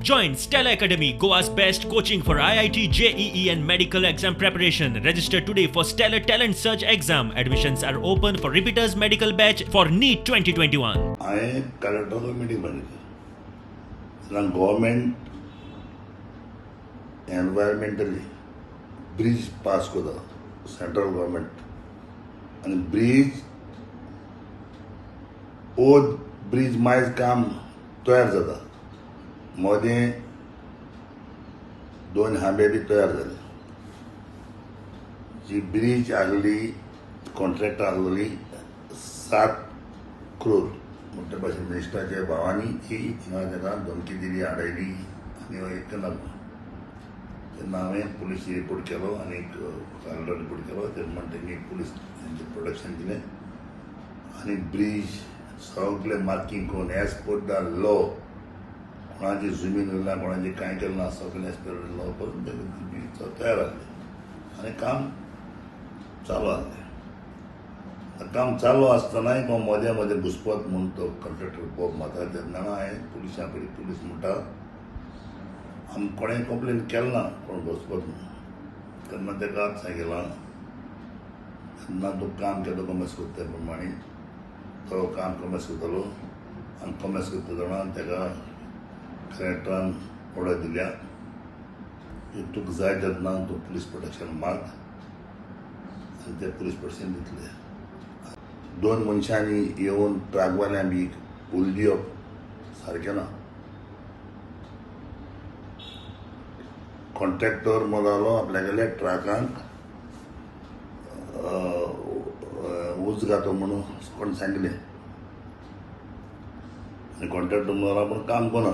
Join Stellar Academy, Goa's best coaching for IIT, JEE and medical exam preparation. Register today for Stellar Talent Search exam. Admissions are open for repeaters medical batch for NEET 2021. हांवें कलेक्टराक meeting बांदिल्ली तेन्ना government environmentally bridge pass करता central government आनी bridge ओ bridge मायज काम तयार जाता. मदें दोन हांबे बी तयार जाले. जी ब्रीज आहली कॉन्ट्रॅक्ट आहली 7 क्रोर म्हणटा भाशेन मिनिस्टराच्या भावांनी ती थिंगा ताका धमकी दिली, आडयली आनी एक लागलो. तेन्ना हांवें पुलीस रिपोर्ट केलो आनी कलेक्टर रिपोर्ट केलो. तेन्ना म्हणटा तेणी पुलीस तेंचें प्रोटेक्शन दिलें आनी ब्रीज सगळे मार्कींग करून एज पर the law, कोणाची जमीन उरला, कोणाची कांय केलें ना, सगळें एज पर the law करून ते ब्रीज तयार आहले आनी काम चालू आहलें. काम चालू आसतनाय कोण मदें मदें घुसपत म्हूण तो कंट्रॅक्टर बोब मारता. तेन्ना हांवें पुलिसां कडेन, पुलीस म्हणटा आमी कोणें कंप्लेन केलें ना कोण घुसपत म्हूण. तेन्ना ताका सांगिलां, तेन्ना तूं काम केदो कॉमेस करता त्या प्रमाणे तो काम कॉमेस करतलो आनी कॉमेस करता जाणा ताका कलेक्टरान ऑर्डर दिल्या की तुका जाय तेन्ना तूं पुलीस प्रोटेक्शन माग आनी ते पुलीस प्रोटेक्शन दितले. दोन मनशांनी येवन ट्रकवाल्यांक बी उल दिवप सारकें ना. कॉन्ट्रॅक्टर म्हणालो आपल्यागेले ट्रकांक उज घातो म्हणून कोण सांगलें आनी कॉन्ट्रॅक्टर म्हणालो आपूण काम करना.